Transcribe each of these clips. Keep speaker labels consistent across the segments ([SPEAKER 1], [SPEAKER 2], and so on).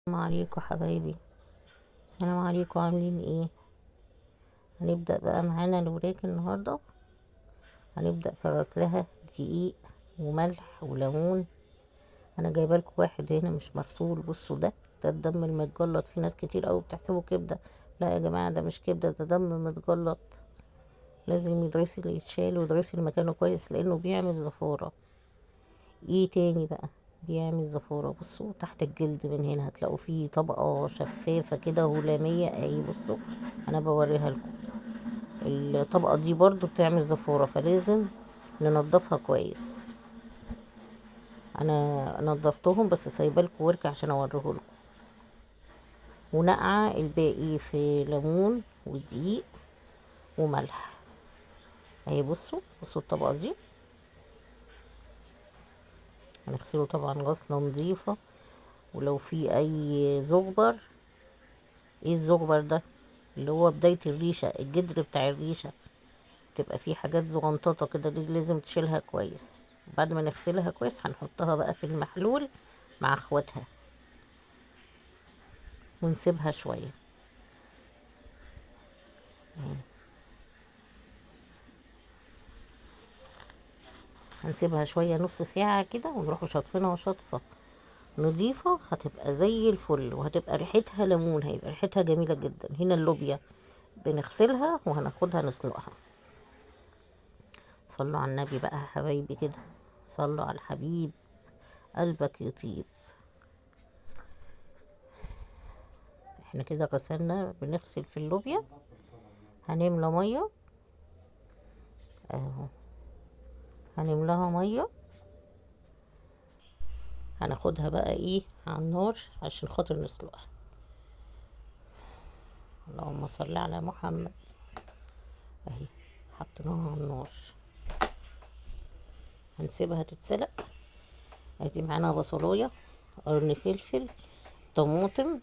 [SPEAKER 1] السلام عليكم حبايبي، السلام عليكم. عاملين ايه؟ هنبدأ بقى معانا الوراك النهاردة. هنبدأ في غسلها دقيق وملح وليمون. انا جايبه لكم واحد هنا مش مغسول، بصوا ده الدم المتجلط. في ناس كتير قوي بتحسبه كبده، لا يا جماعه ده مش كبده، ده دم متجلط، لازم يتغسل يتشال ويتغسل مكانه كويس لانه بيعمل زفاره. ايه تاني بقى بيعمل زفاره؟ بصوا تحت الجلد من هنا هتلاقوا فيه طبقه شفافه كده هلاميه اهي، بصوا انا بوريها لكم. الطبقه دي برضو بتعمل زفاره، فلازم ننضفها كويس. انا نضفتهم بس سايبه لكم ورك عشان اوريه لكم. ونقع الباقي في ليمون ودقيق وملح اهي. بصوا الطبقه دي هنغسله طبعا غسله نظيفه، ولو في اي زغبر، ايه الزغبر ده؟ اللي هو بدايه الريشه، الجدر بتاع الريشه، تبقى فيه حاجات زغنططه كده، دي لازم تشيلها كويس. بعد ما نغسلها كويس هنحطها بقى في المحلول مع اخواتها ونسيبها شويه. هنسيبها شويه نص ساعه كده ونروحوا شاطفينها شطفه نظيفه، هتبقى زي الفل وهتبقى ريحتها ليمون، هيبقى ريحتها جميله جدا. هنا اللوبيا بنغسلها وهناخدها نسلقها. صلوا على النبي بقى يا حبايبي كده، صلوا على الحبيب قلبك يطيب. احنا كده غسلنا، بنغسل في اللوبيا، هنملى ميه اهو، هنملاها ميه، هناخدها بقى ايه على النار عشان خاطر نسلقها. اللهم صل على محمد. اهي حطيناها على النار، هنسيبها تتسلق. ادي معانا بصلايه، قرن فلفل، طماطم،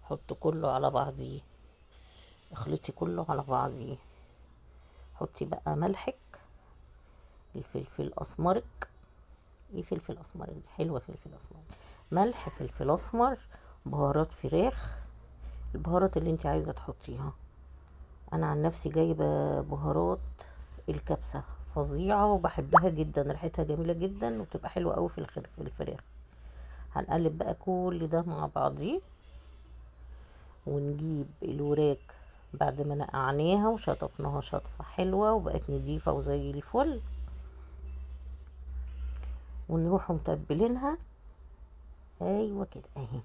[SPEAKER 1] حط كله على بعضيه، اخلطي كله على بعضيه. حطي بقى ملحك، الفلفل اسمرك، ايه فلفل اسمرك دي حلوه، فلفل اسمر، ملح، فلفل اسمر، بهارات فراخ، البهارات اللي انت عايزه تحطيها. انا عن نفسي جايبه بهارات الكبسه فظيعه وبحبها جدا، ريحتها جميله جدا وبتبقى حلوه قوي في الفراخ. هنقلب بقى كل ده مع بعضيه ونجيب الوراك بعد ما نقعناها وشطفناها شطفه حلوه وبقت نضيفه وزي الفل، ونروح متبلينها. ايوه كده اهي،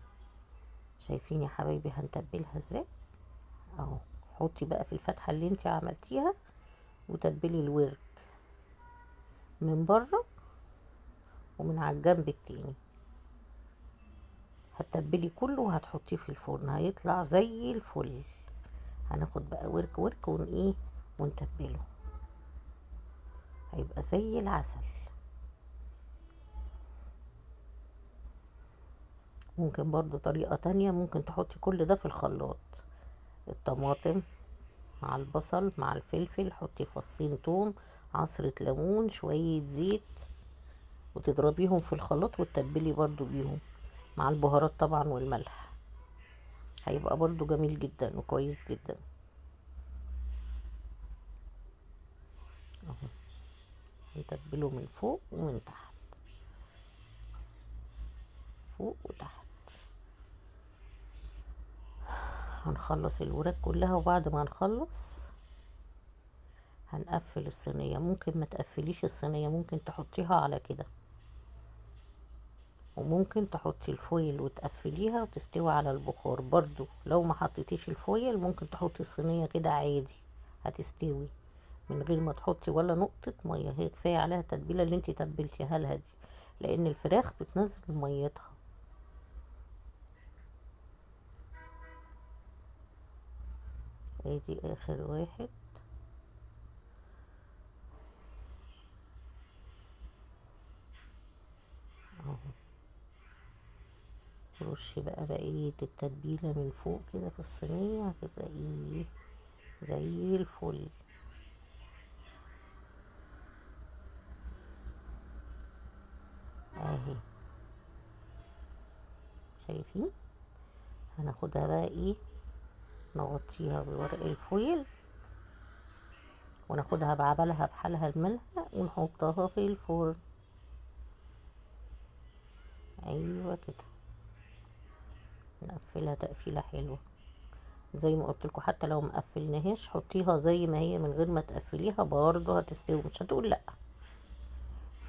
[SPEAKER 1] شايفين يا حبايبي هنتبلها ازاي اهو. حطي بقى في الفتحه اللي انت عملتيها وتتبلي الورك من بره ومن على الجنب التاني، هتتبلي كله وهتحطيه في الفرن، هيطلع زي الفل. هناخد بقى ورك ورك ون ونتبله، هيبقى زي العسل. ممكن برضو طريقة تانية، ممكن تحطي كل ده في الخلاط، الطماطم مع البصل مع الفلفل، حطي فصين توم، عصرة ليمون، شوية زيت، وتضربيهم في الخلاط وتتبلي برضو بيهم مع البهارات طبعا والملح، هيبقى برضو جميل جدا وكويس جدا. اهو نتبله من فوق ومن تحت، فوق وتحت. هنخلص الوراك كلها، وبعد ما نخلص هنقفل الصينية. ممكن ما تقفليش الصينية، ممكن تحطيها على كده، وممكن تحطي الفويل وتقفليها وتستوي على البخار برضو. لو ما حطيتيش الفويل ممكن تحطي الصينية كده عادي، هتستوي من غير ما تحطي ولا نقطة مية. هي كفاية عليها التتبيلة اللي انتي تبلتيها لها دي، لان الفراخ بتنزل ميتها. ادي اخر واحد. اهو رشي بقى بقية التتبيلة من فوق كده في الصينية، هتبقى ايه زي الفل. اهي شايفين؟ هناخدها بقى ايه، نغطيها بورق الفويل وناخدها بعبلها بحالها الملح ونحطها في الفرن. ايوه كده، نقفلها تقفيله حلوه زي ما قلت لكم. حتى لو ما قفلناهاش حطيها زي ما هي من غير ما تقفليها برضه هتستوي، مش هتقول لا.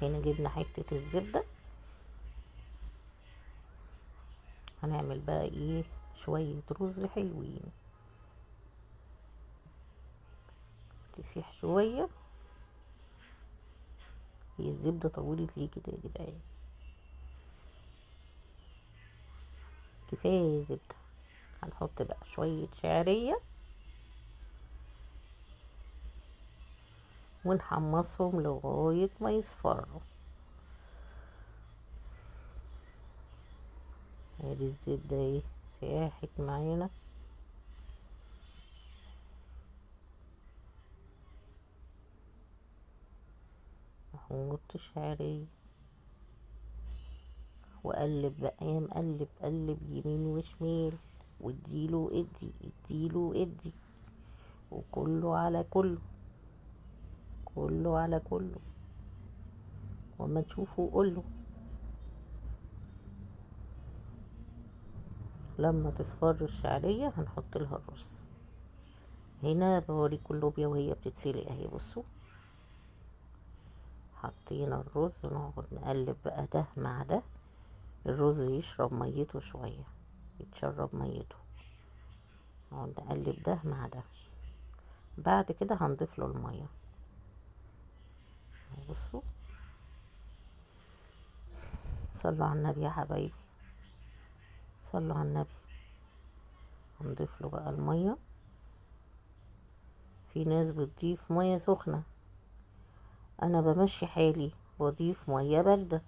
[SPEAKER 1] هنا جبنا حته الزبده، هنعمل بقى ايه، شويه رز حلوين تسيح شويه. هي الزبده طولت ليه كده يا جدعان؟ كفايه زبده. هنحط بقى شويه شعريه ونحمصهم لغايه ما يصفروا. ادي الزبده اهي ساحت معانا. نحط الشعريه وقلب بقى يا مقلب، قلب يمين وشمال، واديله ادي، اديله ادي، وكله على كله، كله على كله، وما تشوفه قوله. لما تصفر الشعرية هنحط لها الرز. هنا بوريكم اللوبيا وهي بتتسلق اهي، بصوا حطينا الرز، نقعد نقلب بقى ده مع ده، الرز يشرب ميته شوية، يتشرب ميته، نقعد نقلب ده مع ده. بعد كده هنضيف له المية. بصوا صلوا على النبي يا حبايبي، صلوا على النبي. هنضيف له بقى المية. في ناس بتضيف مية سخنة، انا بمشي حالي بضيف مية باردة،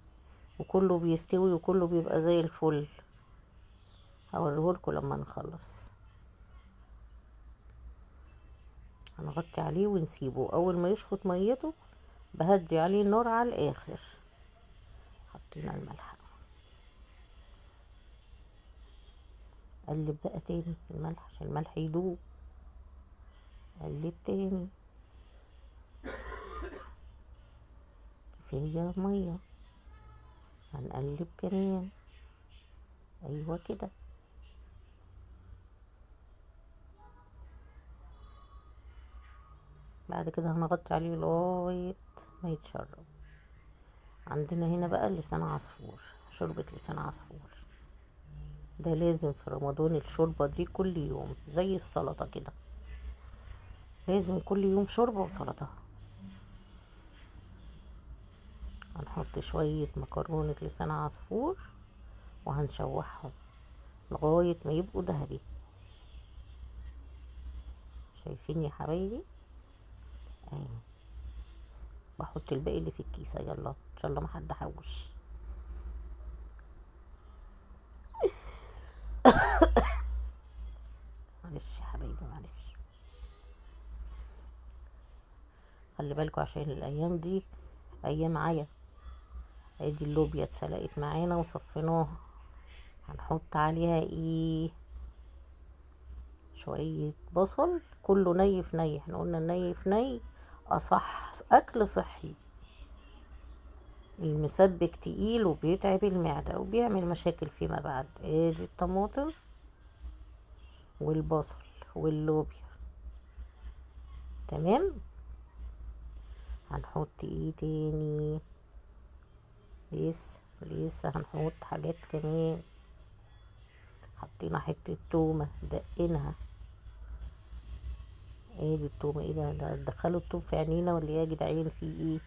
[SPEAKER 1] وكله بيستوي وكله بيبقى زي الفل. هوريهولكوا لما نخلص. هنغطي عليه ونسيبه، اول ما يشفط ميته بهدي عليه النار على الاخر. حطينا الملح، قلب بقى تاني الملح عشان الملح يدوب، قلب تاني. كفايه ميه، هنقلب كمان. ايوه كده. بعد كده هنغطي عليه لغايه ما يتشرب. عندنا هنا بقى لسان عصفور، شوربه لسان عصفور، ده لازم في رمضان الشوربه دي كل يوم، زي السلطه كده، لازم كل يوم شوربه وسلطه. هنحط شويه مكرونه لسان عصفور وهنشوحهم لغايه ما يبقوا ذهبي. شايفين يا حبايبي؟ اهي بحط الباقي اللي في الكيسه. يلا ان شاء الله ما حد حوش. معلش يا حبايبي معلش، خلي بالكوا عشان الايام دي ايام عيا. ادي اللوبيا اتسلقت معانا وصفيناها، هنحط عليها ايه؟ شوية بصل، كله ني في ني، احنا قلنا الني في ني اصح اكل صحي. المسبك تقيل وبيتعب المعدة وبيعمل مشاكل فيما بعد. ادي الطماطم والبصل واللوبيا، تمام. هنحط ايه تاني؟ لسه هنحط حاجات كمان. حطينا حتة تومة دقينها، ادي التومة. ايه ده؟ ده دخلوا التوم في عينينا ولا ايه يا جدعان؟ في ايه؟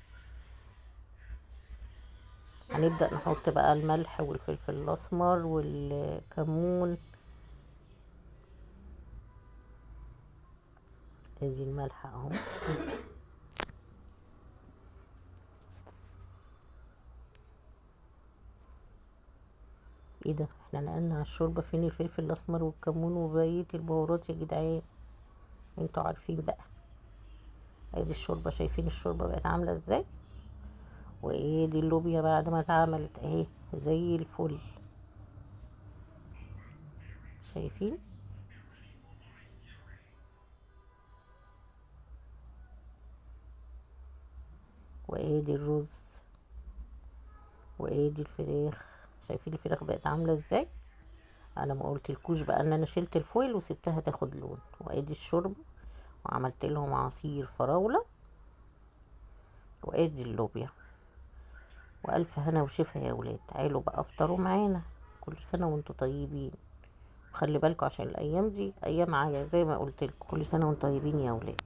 [SPEAKER 1] هنبدأ نحط بقى الملح والفلفل الاسمر والكمون. ادي الملح اهو. ايه ده؟ احنا نقلنا على الشوربة، فين الفلفل الاسمر والكمون وبقية البهارات يا جدعان؟ انتوا عارفين بقى. ادي الشوربة، شايفين الشوربة بقت عاملة ازاي؟ وادي اللوبيا بعد ما اتعملت اهي زي الفل. شايفين؟ وادي الرز وادي الفراخ. شايفين الفراخ بقت عامله ازاي؟ انا ما قلتلكوش بقى ان انا شلت الفويل وسبتها تاخد لون. وادي الشوربه، وعملت لهم عصير فراوله، وادي اللوبيا. والف هنا وشفا يا ولاد. تعالوا بقى افطروا معانا، كل سنه وانتم طيبين. وخلي بالكم عشان الايام دي ايام عيا زي ما قلت لكم. كل سنه وانتم طيبين يا ولاد.